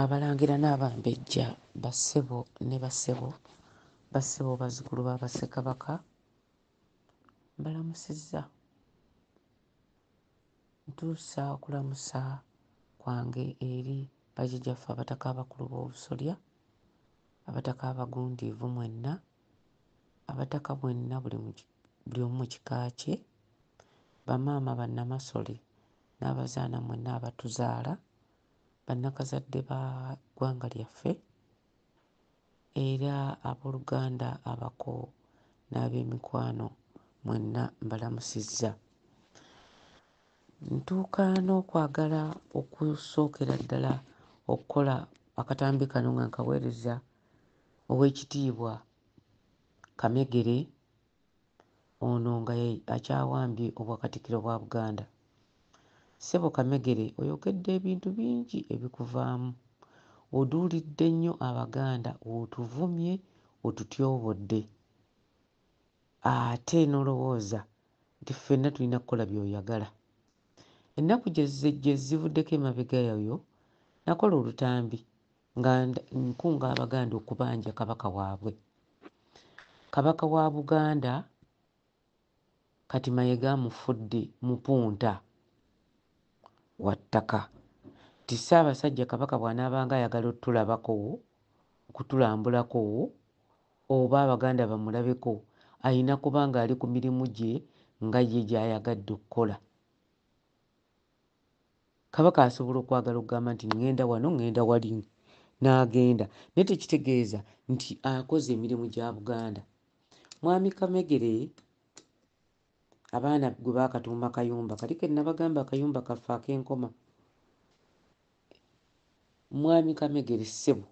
Abalangira n'Abambejja, bassebo ne bassebo, bassebo bazzukulu ba Bassekabaka, mbalamusizza. Ntuusa okulamusa kwange eri bajjajjaffe Abataka Abakulu b'Obusolya, Abataka Abagundiivu mwenna, Abataka mwenna buli omu mu kika kye, bamaama bannamasole n'abazaana mwenna abatuzaala, bannakazadde ba ggwanga lyaffe era abooluganda, abako n'ab'emikwano mwenna mbalamusizza. Ntuuka n'okwagala okusookera ddala okukola akatambi kano nga nkaweereza Oweekitiibwa Kamegere ono nga akyawambye Obwakatikkiro bwa Buganda. Ssebo Kamegere oyogedde ebintu bingi ebikuvaamu. Oduulidde nnyo Abaganda, otuvumye, otutyobodde ate n'olowooza nti ffenna tulina kukola by'oyagala. Ennaku gye zivuddeko emabega eyo nakola olutambi nga nkunga Abaganda okubanja Kabaka waabwe. Kabaka wa Buganda kati Mayega amufudde mupunta wa ttaka nti Ssaabasajja Kabaka bw'anaabanga ayagala otulabako, okutulambulako oba Abaganda bamulabeko alina kuba ng'ali ku mirimu gye nga ye gy'ayagadde okukola. Kabaka asobola okwagala okugamba nti ŋŋenda wano ŋŋenda wali n'agenda naye tekitegeeza nti akoze emirimu gya Buganda. Mwami Kamegere abaana gwe baakatuuma Kayumba kali ke nabagamba akayumba kaffe ak'enkoma. Mwami Kamegere ssebo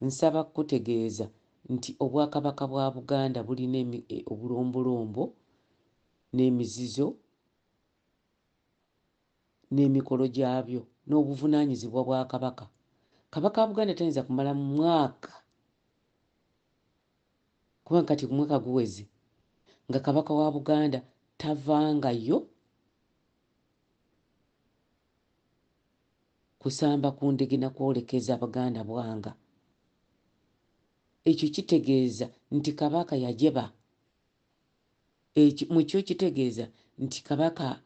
nsaba kukutegeeza nti Obwakabaka bwa Buganda bulina obulombolombo n'emizizo n'emikolo gyabyo n'obuvunaanyizibwa bwa Kabaka. Kabaka wa Buganda tayinza kumala mwaka kubanga kati omwaka guweze nga Kabaka wa Buganda tavangayo kusamba ku ndege na kwolekeza Baganda bwanga. Ekyo kitegeeza nti Kabaka yajeba. Mu kyo kitegeeza nti Kabaka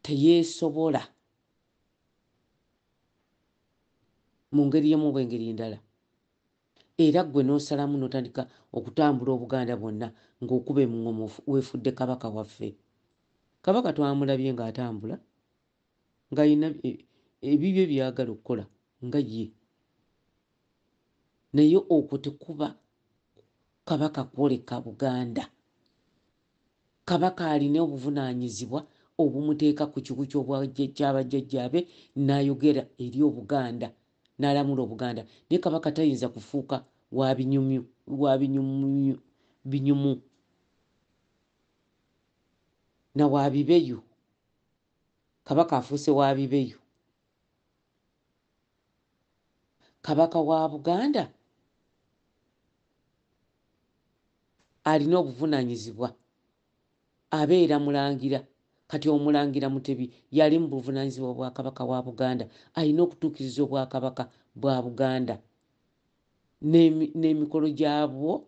teyeesobola mu ngeri emu oba engeri endala. Era ggwe n'osalamu n'otandika okutambula Obuganda bwonna ng'okuba eŋŋoma weefudde Kabaka waffe. Kabaka twamulabye ng'atambula ng'alina ebibye by'ayagala okukola nga ye. Naye okwo tekuba Kabaka kwoleka Buganda. Kabaka alina obuvunaanyizibwa obumuteeka ku kiwu kya bajjajjaabe n'ayogera eri Obuganda n'alamula Obuganda. Naye Kabaka tayinza kufuuka wa binyumyu wa binyumyu binyumu na wa bibeyu. Kabaka afuuse wa bibeyu. Kabaka wa Buganda alina obuvunaanyizibwa, abeera Mulangira. Kati Omulangira Mutebi yali mu buvunaanyizibwa bwa Kabaka wa Buganda, alina okutuukiriza Obwakabaka bwa Buganda n'emikolo gyabwo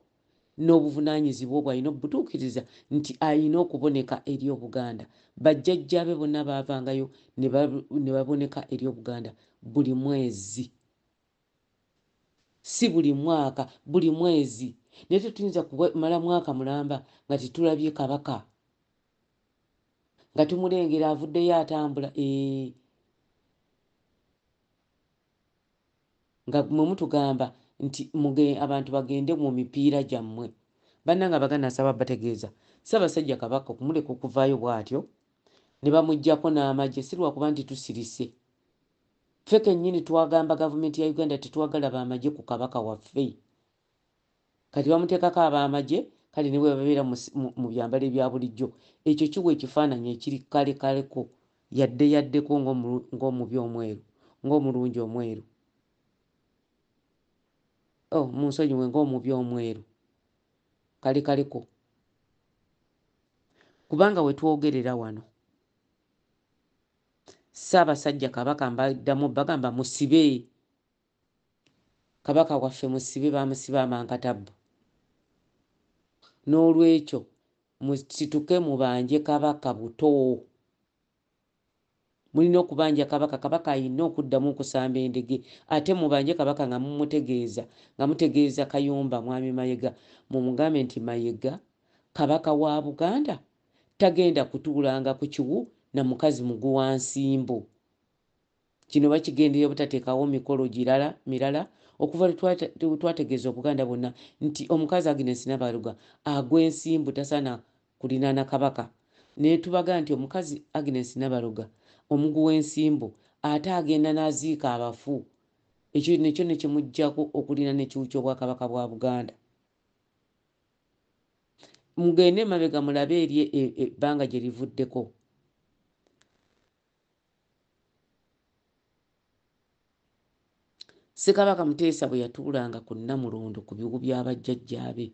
n'obuvunaanyizibwa obwo alina obutuukiriza nti alina okuboneka eri Obuganda. Bajjajjaabe bonna baavangayo ne baboneka eri Obuganda buli mwezi. Si buli mwaka, buli mwezi. Naye tetuyinza kumala mwaka mulamba nga tetulabye Kabaka. Nga tumulengera avuddeyo atambula. Eeh. Nga mwe mutugamba nti abantu bagende mu mipiira gyammwe. Bannange Abaganda nsaba bategeeza Ssaabasajja Kabaka okumuleka okuvaayo bw'atyo ne bamuggyako n'amagye si lwakuba nti tusirise. Ffe kennyini twagamba gavumenti ya Uganda tetwagala b'amagye ku Kabaka waffe. Kati bamuteekako ab'amagye kale ne bwe babeera mu byambalo ebya bulijjo ekyo kiwa ekifaananyi ekiri kalekaleko yadde yaddeko ng'omubi omweru ng'omulungi omweru. Oh, munsonyiwe ng'omubi omweru kalekaleko kubanga we twogerera wano Ssaabasajja Kabaka mbaddamu bagamba musibe. Kabaka waffe musibe, bamusiba amankatabbu. N'olwekyo musituke mubanje Kabaka buto. Mulina okubanja Kabaka. Kabaka alina okuddamu okusamba endege, ate mubanje Kabaka nga mumutegeeza, nga mutegeeza Kayumba Mwami Mayega, mumugambe nti Mayega Kabaka wa Buganda tagenda kutuulanga ku kiwu na mukazi muguwa nsimbu. Kino bakigenderera obutateekawo mikolo girala mirala okuva lwe twategeeza Obuganda bwonna nti omukazi Agnes Nabaloga agwa ensimbu tasaana kulinaana Kabaka. Ne tubaga nti omukazi Agnes Nabaloga omugu w'ensimbu ate agenda n'aziika abafu, ekyo nekyo ne kimuggyako okulinaana ekiwu ky'Obwakabaka bwa Buganda. Mugende emabega mulabe eri ebbanga gye livuddeko. Ssekabaka Muteesa bwe yatuulanga ku Nnamulondo ku biwu bya bajjajjaabe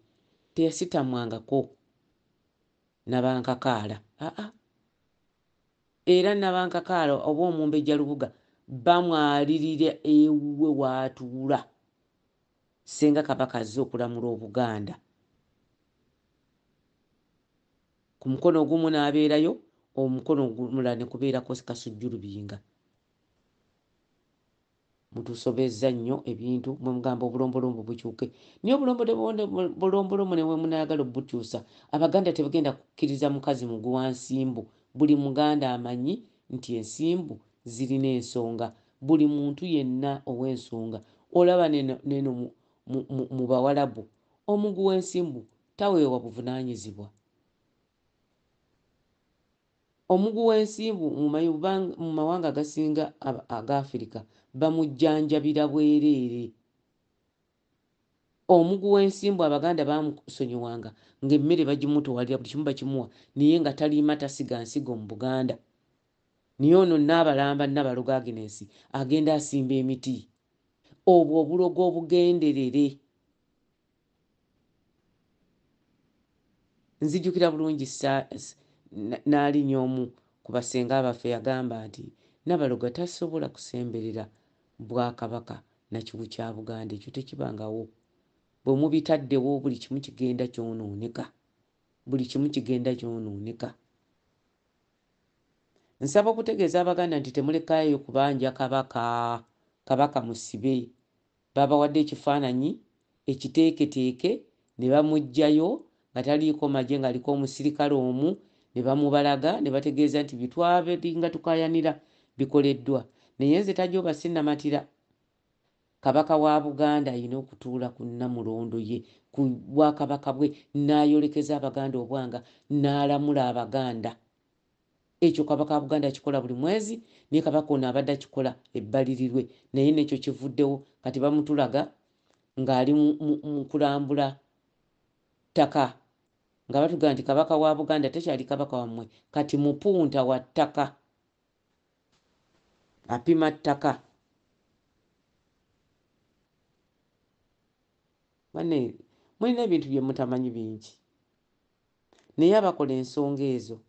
teyasitamwangako Nabankakaala. Aa era Nabankakaala oba Omumbejja Lubuga bamwalirira ewuwe w'atuula ssenga Kabaka azze okulamula Obuganda. Ku mukono ogumu n'abeerayo, omukono omulala ne kubeerako Kasujju Lubinga. Mutusobezza nnyo ebintu mwe mugamba obulombolombo bukyuke, naye obulombolombo ne bwe munaayagala obukyusa, Abaganda tebagenda kukkiriza mukazi muguwa nsimbu. Buli Muganda amanyi nti ensimbu zirina ensonga. Buli muntu yenna ow'ensonga, olaba neno mu Bawalabu, omuguwa ensimbu taweebwa buvunaanyizibwa. Omugu w'ensimbu mu mawanga agasinga aga Afirika bamujjanjabira bwereere. Omugu w'ensimbu Abaganda bamusonyiwanga ng'emmere bagimutwalira, buli kimu bakimuwa, naye nga talima, tasiga nsigo mu Buganda. Naye ono Nnaabalamba Nnabaloga Agnes agenda asimba emiti. Obwo obulogo obugenderere. Nzijukira bulungi Nnaalinnya omu ku basenga baffe yagamba nti Nabaloga tasobola kusemberera Bwakabaka na kiwu kya Buganda. Ekyo tekibangawo. Bwe mubitaddewo buli kimu kigenda kyonooneka. Buli kimu kigenda kyonooneka. Nsaba okutegeeza Abaganda nti temulekaayo kubanja Kabaka. Kabaka musibe. Babawadde ekifaananyi ekiteeketeeke ne bamuggyayo nga taliiko magye, ng'aliko omusirikale omu, ne bamubalaga ne bategeeza nti bye twabalinga tukaayanira bikoleddwa. Naye nze Tajooba sinnamatira. Kabaka wa Buganda alina okutuula ku Nnamulondo ye, ku Bwakabaka bwe, n'ayolekeza Abaganda obwanga, n'alamula Abaganda. Ekyo Kabaka wa Buganda akikola buli mwezi, naye Kabaka ono abadde akikola ebbalirirwe, naye n'ekyo kivuddewo. Kati bamutulaga ng'ali mu kulambula ttaka, nga batugamba nti Kabaka wa Buganda takyali Kabaka wammwe, kati mupunta wa ttaka, apima ttaka. Banne mulina ebintu bye mutamanyi bingi, naye abakola ensonga ezo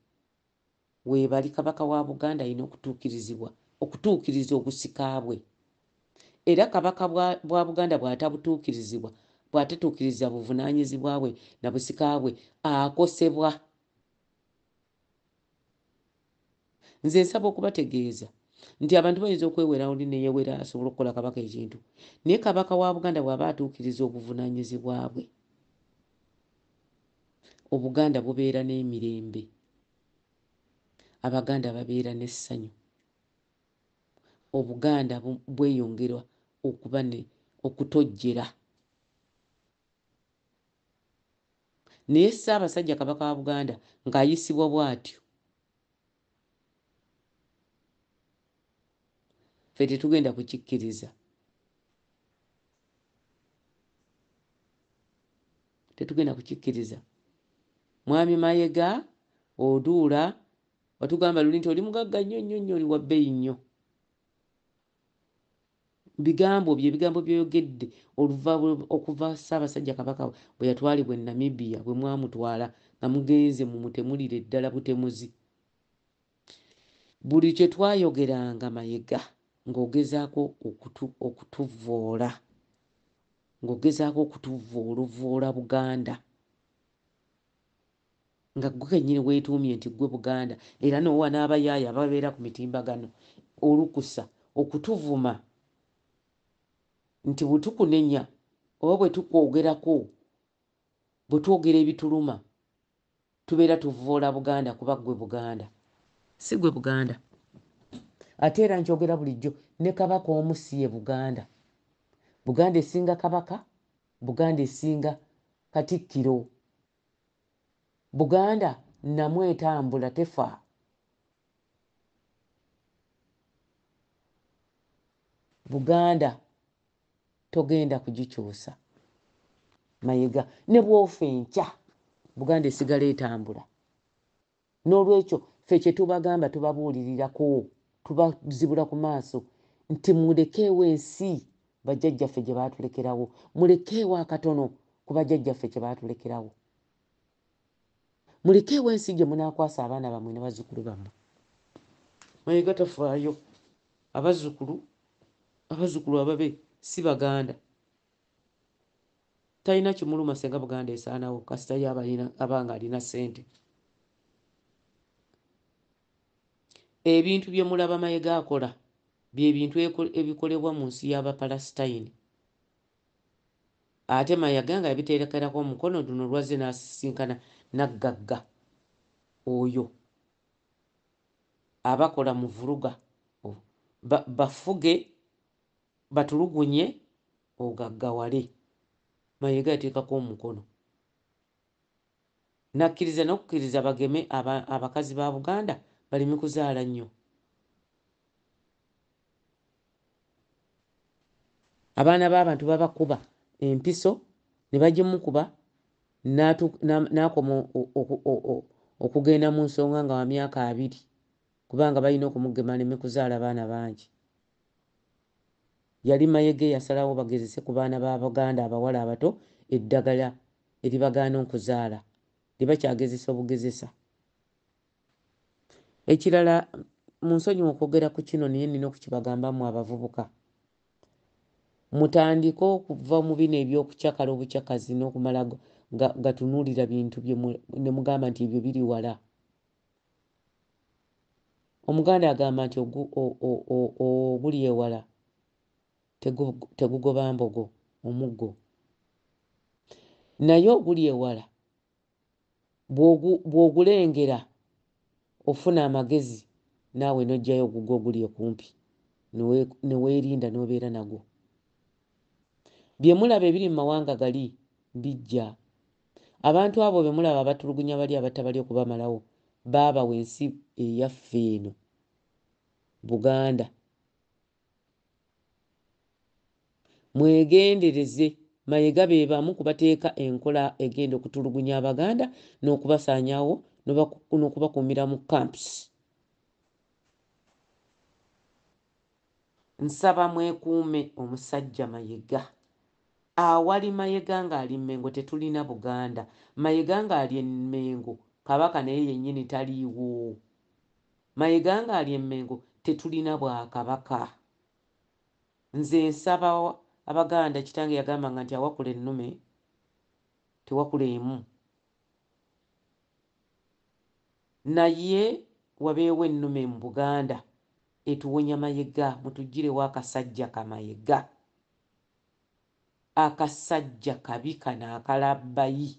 weebali. Kabaka wa Buganda alina okutuukirizibwa, okutuukiriza obusika bwe. Era Kabaka bwa Buganda bw'atabutuukirizibwa, bw'atatuukiriza buvunaanyizibwa bwe na busika bwe, akosebwa. Nze nsaba okubategeeza nti abantu bayinza okwewera, oli ne yeewera asobola okukola Kabaka ekintu, naye Kabaka wa Buganda bw'aba atuukiriza obuvunaanyizibwa bwe, Obuganda bubeera n'emirembe, Abaganda babeera n'essanyu, Obuganda bweyongera okuba ne okutojjera. Naye Ssaabasajja Kabaka wa Buganda ng'ayisibwa bw'atyo, ffe tetugenda kukikkiriza. Tetugenda kukikkiriza. Mwami Mayega oduula watugamba luli nti oli mugagga nnyo nnyo nnyo, oli wa bbeeyi nnyo. Bigambo bye, ebigambo by'oyogedde oluva okuva Ssaabasajja Kabaka bwe yatwalibwa e Namibia, bwe mwamutwala nga mugenze mumutemulire ddala butemuzi. Buli kye twayogeranga Mayega ng'ogezaako okutuvvoola. Ng'ogezaako okutuvvoolovvoola Buganda nga ggwe kennyini weetuumye nti ggwe Buganda era n'owa n'abayaaye ababeera ku mitimbagano olukusa okutuvuma nti bwe tukunenya oba bwe tukwogerako, bwe twogera ebituluma tubeera tuvvoola Buganda kuba ggwe Buganda. Si ggwe Buganda. Ate era nkyogera bulijjo ne Kabaka omu si ye Buganda. Buganda esinga Kabaka, Buganda esinga Katikkiro. Buganda nnamu etambula tefa. Buganda togenda kugikyusa Mayega ne bw'ofa enkya Buganda esigala etambula. N'olwekyo ffe kye tubagamba tubabuulirirako, tubazibula ku maaso nti mulekeewo ensi bajjajjaffe gye baatulekerawo, mulekeewo akatono ku bajjajjaffe kye baatulekerawo. Mulekeewo ensi gye munaakwasa abaana bammwe ne bazzukulu bammwe. Mayega tafaayo, abazzukulu abazzukulu ababe si Baganda. Talina kimuluma senga Buganda esaanawo kasita ye aba nga alina ssente. Ebintu bye mulaba Mayega akola bye bintu ebikolebwa mu nsi y'Abapalasitayini. Ate Mayega nga yabiteekerako omukono luno lwazze n'asisinkana naggagga oyo abakola mu vuluga bafuge batulugunye ogaggawale. Mayega yateekako omukono n'akkiriza n'okukkiriza bageme abakazi ba Buganda baleme kuzaala nnyo. Abaana b'abantu babakuba empiso ne bagimukuba n'akoma okugenda mu nsonga nga wa myaka abiri kubanga balina okumugema aleme kuzaala baana bangi. Yali Mayega eyasalawo bagezese ku baana ba Baganda abawala abato eddagala eribagaana okuzaala lye bakyagezesa obugezesa. Ekirala munsonyiwe okwogera ku kino naye nnina okukibagamba mmwe abavubuka. Mutandike okuva mu bino eby'okucakala obucakazi n'okumala gatunuulira bintu bye ne mugamba nti ebyo biri wala. Omuganda agamba nti oguli ewala tegugoba mbogo, omuggo. Naye oguli ewala bw'ogulengera ofuna amagezi naawe n'oggyayo ogugwo oguli okumpi ne weerinda n'obeera nagwo. Bye mulaba ebiri mu mawanga gali bijja. Abantu abo be mulaba abatulugunya bali abatta bali okubamalawo baabawa ensi eyaffe eno Buganda. Mwegendereze Mayega be bamu ku bateeka enkola egenda okutulugunya Abaganda n'okubasaanyaawo n'okubakuumira mu camps. Nsaba mwekuume omusajja Mayega. Awali Mayega ng'ali Mmengo tetulina Buganda. Mayega ng'ali e Mmengo Kabaka naye yennyini taliiwo. Mayega ng'ali e Mmengo tetulina Bwakabaka. Nze nsaba Abaganda, kitange yagambanga nti awakula ennume tewakula emu. Naye wabeewo ennume mu Buganda etuwonya Mayega, mutujjirewo akasajja ka Mayega. Akasajja kabi kano akalabbayi.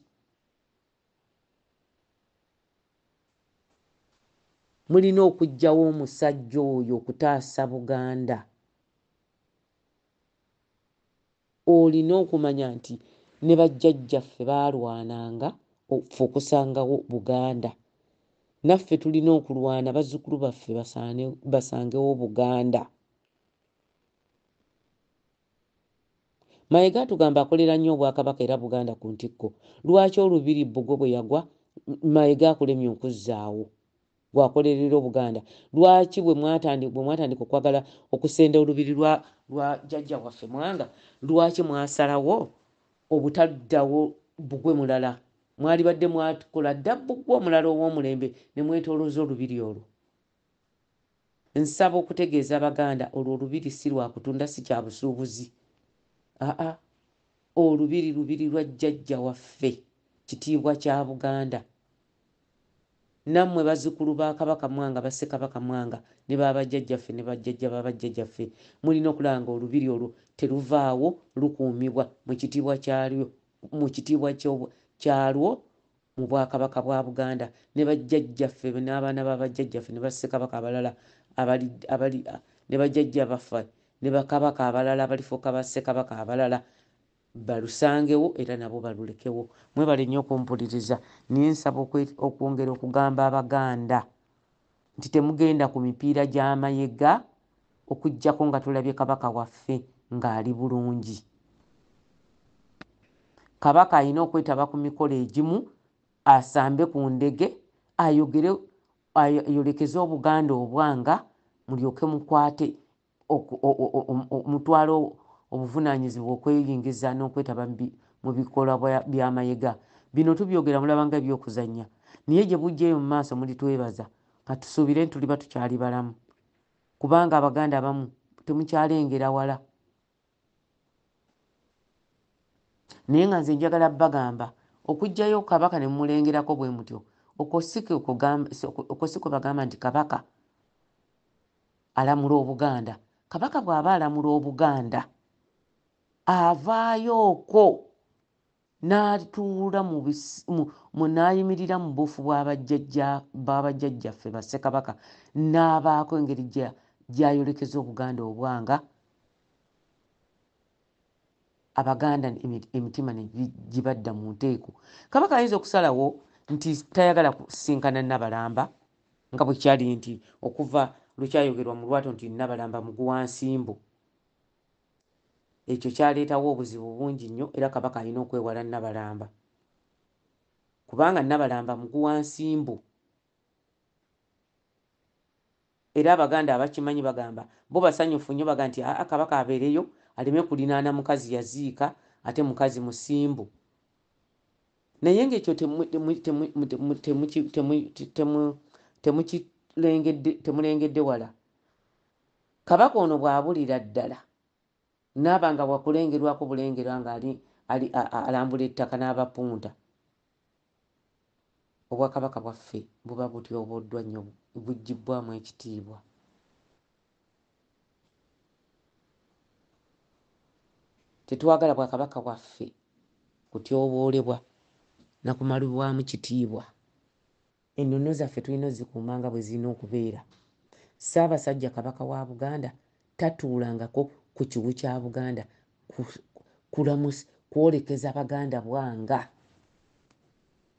Mulina okujjawo omusajja oyo okutaasa Buganda. Olina okumanya nti ne bajjajjaffe baalwananga ffe okusangawo Buganda. Naffe tulina okulwana bazzukulu baffe basangewo Buganda. Mayega atugamba akolera nnyo Obwakabaka era Buganda ku ntikko. Lwaki Olubiri Bbugwe bwe yagwa Mayega akulemye okuzzaawo? Gwe akolerera Obuganda. Lwaki bwe mwatandika okwagala okusenda Olubiri lwa lwa jjajja waffe Mwanga lwaki mwasalawo obutaddawo bbugwe mulala? Mwalibadde mwakola dda bbugwe omulala ow'omulembe ne mwetoolooza Olubiri olwo. Nsaba okutegeeza Abaganda olwo Olubiri si lwa kutunda si kya busuubuzi. Aa. Olubiri lubiri lwa jjajja waffe, kitiibwa kya Buganda. Nammwe bazzukulu ba Kabaka Mwanga, ba Ssekabaka Mwanga ne ba bajjajjaffe ne bajjajja ba bajjajjaffe, mulina okulaba nga olubiri olwo teruvaawo, lukuumibwa mu kitiibwa kyalyo, mu kitiibwa kyalwo mu Bwakabaka bwa Buganda ne bajjajjaffe n'abaana ba bajjajjaffe ne bassekabaka abalala abali, abali, ne bajjajja baffe ne bakabaka abalala abalifuuka bassekabaka abalala balusangewo era nabo balulekewo. Mwebale nnyo okumpuliriza, naye nsaba okwongera okugamba Abaganda nti temugenda ku mipiira gya Mayega okuggyako nga tulabye Kabaka waffe ng'ali bulungi. Kabaka alina okwetaba ku mikolo egimu, asambe ku ndege, ayogere, ayolekeze Obuganda obwanga, mulyoke mukwate mutwale obuvunaanyizibwa okweyingiza n'okwetaba mu bikolwa bya Mayega. Bino tubyogera mulaba nga eby'okuzannya, naye gye bujja eyo mu maaso mulitwebaza. Katusuubire nti tuliba tukyali balamu, kubanga Abaganda abamu temukyalengera wala. Naye nga nze njagala bagamba okuggyayo Kabaka ne mumulengerako bwe mutyo, okwo si kwe bagamba nti Kabaka alamula Obuganda. Kabaka bw'aba alamula Obuganda avaayo okwo n'atuula n'ayimirira mu buufu bw'abajjajjaffe bassekabaka, n'abaako engeri gy'ayolekeza Obuganda obwanga, Abaganda emitima ne gibadda mu nteeko. Kabaka ayinza okusalawo nti tayagala kusisinkana Nnabalamba, nga bwe kyali nti okuva lwe kyayogerwa mu lwatu nti Nnabalamba muguwa nsimbu. Ekyo kyaleetawo obuzibu bungi nnyo, era Kabaka alina okwewala Nnabalamba kubanga Nnabalamba muguwa nsimbu. Era Abaganda abakimanyi bagamba bo basanyufu nnyo, bagamba nti aa Kabaka abeereyo aleme kulinaana mukazi yaziika ate mukazi musimbu. Naye ng'ekyo temulengedde wala. Kabaka ono bw'abulira ddala n'aba nga wakulengerwako bulengerwa nga ali alambula ettaka n'abapunta, obwakabaka bwaffe buba butyoboddwa nnyo, buggibbwamu ekitiibwa. Tetwagala bwakabaka bwaffe kutyoboolebwa na kumalibwamu kitiibwa. Ennono zaffe tulina ozikuuma nga bwe zirina okubeera. Ssaabasajja Kabaka wa Buganda tatuulangako ku kiwu kya Buganda kwolekeza Baganda bwanga.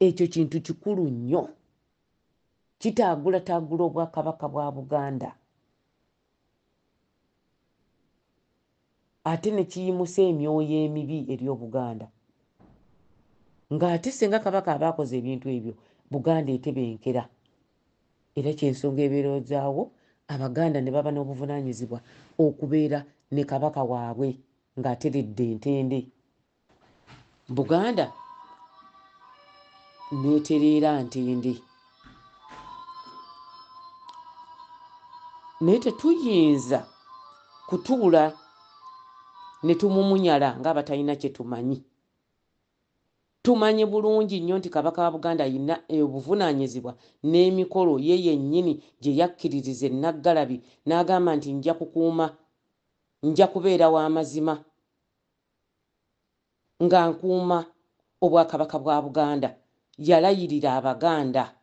Ekyo kintu kikulu nnyo, kitaagulataagula obwakabaka bwa Buganda ate ne kiyimusa emyoyo emibi eri Obuganda. Ng'ate singa Kabaka aba akoze ebintu ebyo, Buganda etebenkera. Era ky'ensonga ebeerezaawo Abaganda ne baba n'obuvunaanyizibwa okubeera ne Kabaka waabwe ng'ateredde entende. Buganda n'etereera ntende. Naye tetuyinza kutuula ne tumumunyala ng'abatalina kye tumanyi. Tumanyi bulungi nnyo nti Kabaka wa Buganda alina obuvunaanyizibwa n'emikolo ye yennyini gye yakkiririza e Nnaggalabi n'agamba nti nja kukuuma, nja kubeera wa mazima nga nkuuma Obwakabaka bwa Buganda. Yalayirira Abaganda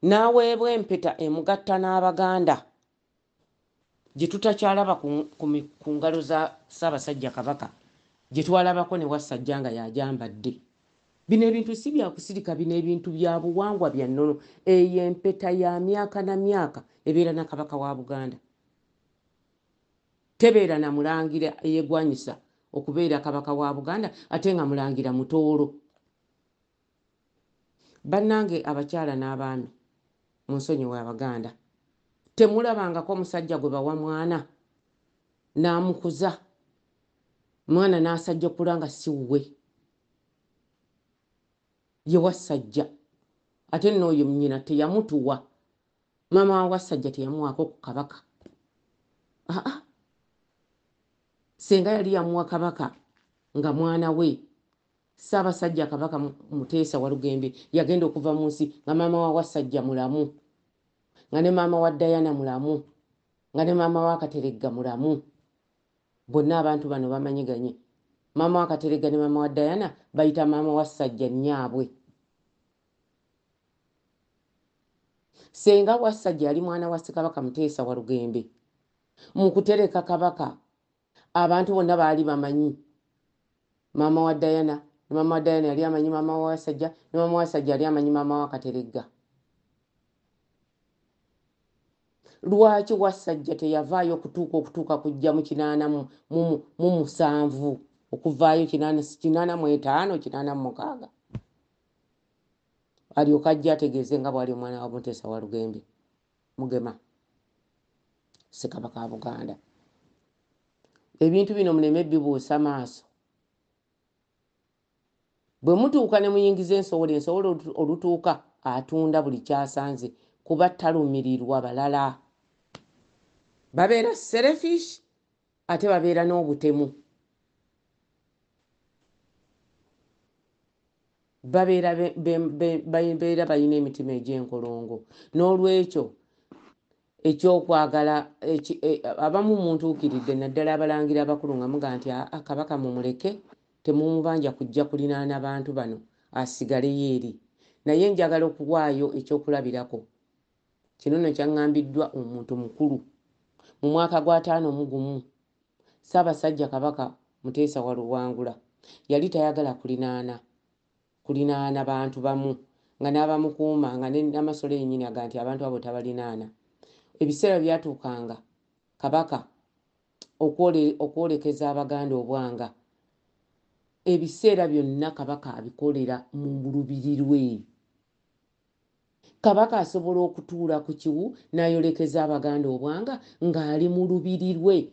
n'aweebwa empeta emugatta n'Abaganda gye tutakyalaba ku ngalo za Ssaabasajja Kabaka, gye twalabako ne Wassajja nga y'agyambadde. Bino ebintu si bya kusirika, bino ebintu bya buwangwa, bya nnono. Eyo empeta ya myaka na myaka ebeera na Kabaka wa Buganda, tebeera na mulangira eyeegwanyisa okubeera Kabaka wa Buganda ate nga mulangira Mutooro. Bannange abakyala n'abaami, munsonyiwe Abaganda, temulabangako omusajja gwe bawa mwana n'amukuza, mwana n'asajjukula nga si wuwe, ye Wassajja, ate nno oyo nnyina teyamutuwa, maama wa Wassajja teyamuwaako ku Kabaka. Aa, senga yali yamuwa Kabaka. nga mwana we Ssaabasajja Kabaka Muteesa Walugembe yagenda okuva mu nsi nga maama wa Wassajja mulamu, nga ne maama wa Diana mulamu, nga ne maama wa Kateregga mulamu. Bonna abantu bano bamanyiganye. Maama wa Kateregga ne maama wa Diana bayita maama Wassajja nnyaabwe. Ssenga Wassajja yali mwana wa Ssekabaka Muteesa Walugembe. Mu kutereka Kabaka abantu bonna baali bamanyi maama wa Diana, ne maama wa Diana yali amanyi maama wa Wasajja, ne maama wa Wasajja yali amanyi maama wa Kateregga. Lwaki Wasajja teyavaayo okutuuka okutuuka kujja mu 87 okuvaayo 85 86 alyoka ajja ategeeze nga bw'ali omwana wa Muteesa wa Lugembe Mugema Ssekabaka wa Buganda. Ebintu bino muleme bibuusa maaso. Bwe mutuuka ne muyingiza ensowole, ensowole olutuuka atunda buli kyasanze kuba talumirirwa balala. Babeera selfish ate babeera n'obutemu. Babeera babeera balina emitima egy'enkolongo. N'olwekyo ekyokwagala abamu muntuukiridde naddala abalangira abakulu nga mugamba nti aa Kabaka mumuleke temumubanja kujja kulinaana bantu bano asigaleyo eri. Naye njagala okuwaayo ekyokulabirako. Kino nno kyaŋŋambiddwa omuntu mukulu. Mu mwaka gwa 51 Ssaabasajja Kabaka Muteesa wa Luwangula yali tayagala kulinaana kulinaana bantu bamu nga n'abamukuuma nga ne Namasole yennyini agamba nti abantu abo tabalinaana. Ebiseera bwe byatuukanga Kabaka okwolekeza Abaganda obwanga, ebiseera byonna Kabaka abikolera mu lubiri lwe. Kabaka asobola okutuula ku kiwu n'ayolekeza Abaganda obwanga ng'ali mu lubiri lwe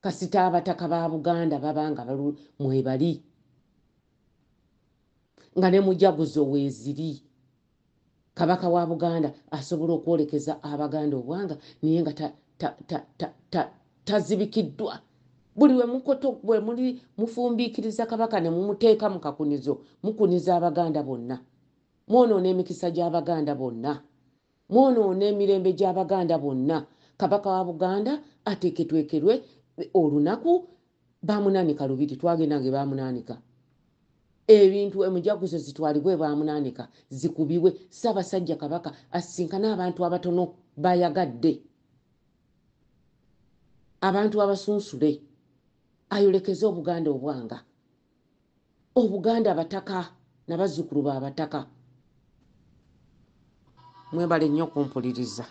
kasita abataka ba Buganda baba nga mwebali nga ne mujaguzo weeziri. Kabaka wa Buganda asobola okwolekeza Abaganda obwanga naye nga tazibikiddwa. Buli lwe mukoto bwe muli mufumbiikiriza Kabaka ne mumuteeka mu kakunizo, mukuniza Abaganda bonna. Mwonoona emikisa gy'Abaganda bonna. Mwonoona emirembe gy'Abaganda bonna. Kabaka wa Buganda ateeketwekerwe olunaku Baamunaanika Lubiri, twagenda nga e Baamunaanika. Ebintu emujaguzo zitwalibwe e Baamunaanika zikubibwe, Ssaabasajja Kabaka asisinkane abantu abatono b'ayagadde, abantu abasunsule, ayolekeze Obuganda obwanga. Obuganda Bataka na bazzukulu ba Bataka. Mwebale nnyo okumpuliriza.